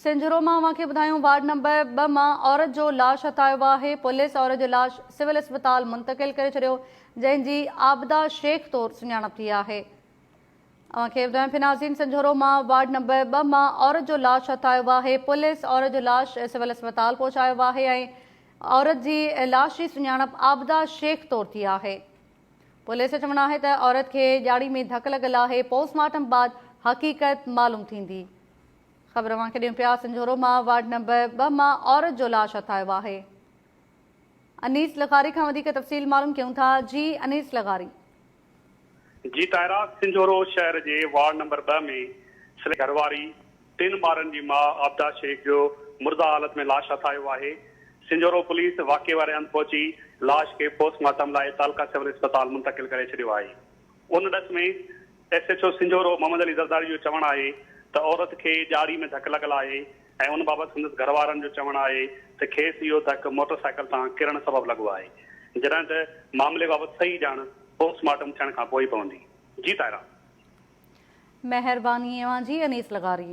سنجهورو مان اوهان کي ٻڌايون وارڊ نمبر ٻه مان عورت جو لاش هٿ آيو آهي، پوليس عورت جو لاش سول اسپتال منتقل ڪري ڇڏيو، جنهن جي عابده شيخ طور سڃاڻپ ٿي آهي. اوهان کي ٻڌايون پيا ناظرين سنجهورو مان وارڊ نمبر ٻه مان عورت جو لاش هٿ آيو آهي، پوليس عورت جو لاش سول اسپتال پهچايو آهي ۽ عورت جي لاش جي سڃاڻپ عابده شيخ طور ٿي آهي. پوليس جو چوڻ آهي ته عورت کي ڄاڙي ۾ ڌڪ لڳل آهي، پوسٽ مارٽم بعد حقيقت معلوم ٿيندي. خبر اوهان کي ڏيون پيا سنجهورو مان وارڊ نمبر ٻه مان عورت جو لاش هٿ آيو آهي. انيس لغاري کان وڌيڪ تفصيل معلوم ڪيون ٿا جي انيس لغاري. جي طاهره سنجهورو شهر جي وارڊ نمبر ٻه ۾ سليم گهر واري ٽن ٻارن جي ماء عابده شيخ جو مرده حالت ۾ لاش هٿ آيو آهي سنجهورو پوليس واقعي واري هنڌ پهچي لاش کي پوسٽ مارٽم لاء تعلقه سول اسپتال منتقل ڪري ڇڏيو آهي ان ڏس ۾ S H O Sanjhoro Muhammad Ali Zardari جو چوڻ آهي ته عورت کي ڄاڙي ۾ ڌڪ لڳل آهي ۽ ان بابت سندس گهروارن جو چوڻ آهي ته کيس اهو ڌڪ موٽر سائيڪل تان ڪرڻ سبب لڳو آهي جڏهن ته معاملي بابت صحيح ڄاڻ پوسٽ مارٽم ٿيڻ کان پوء پوندي. جي طاهره. مهرباني اوهان جي انيس لغاري.